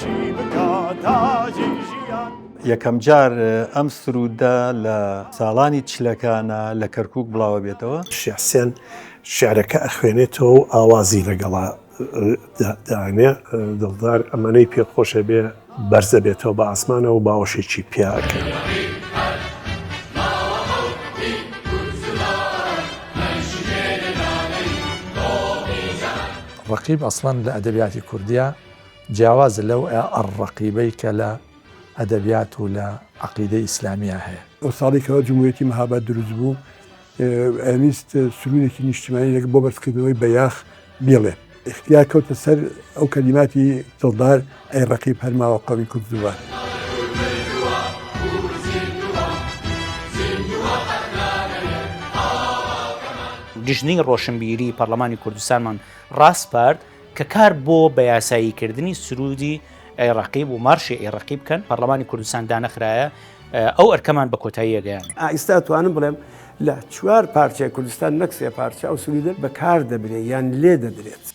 چی بکا تاجی ژیان. یەکەمجار ئەم سروودە لە ساڵانی چلەکانا لە کەرکووک بڵاوەبێتەوە. شێخ حسێن شیعرەکە ئەخوێنێتەوە و ئاوازی لەگەڵا دانێ. دڵدار ئەمەنەی پێ خۆشە بێ بەرزەبێتەوە بە ئاسمانەوە و باوەشێکی پیا ئەکەن. ڕەقیب ئەسڵەن لە ئەدەبیاتی کوردیا جیاوازە لەو ئەڕڕەقیبەی کە لە ئەدەبیات و لە عەقیدەی ئیسلامیا هەیە. ئەو ساڵەی کەوا جمهوریەتی مهاباد دروست بوو ئەیانویست سروودێکی نیشتیمانی لەگە بۆ بەرزکردنەوەی بەیاخ بیڵێ. ئیختیار کەوتە سەر ئەو کەلیماتی دڵدار ئەی ڕەقیب هەر ماوە قەومی کورد زووە. لیژنەی ڕۆشنبیری پەرلەمانی کوردستانمان ڕاسپارد کە کار بۆ بە یاسایی کردنی سروودی ئەی ڕەقیب و مارشی ئەی ڕەقیب بکەن، پەرلەمانی کوردستان دانەخرایە، ئەو ئەرکەمان بە کۆتاییە گەیاند. ئیستا ئەتوانم بڵێم لە چوار پارچەی کوردستان نەک سێ پارچە ئەو سروودە بەکار دەبرێ یان لێ دەدرێت.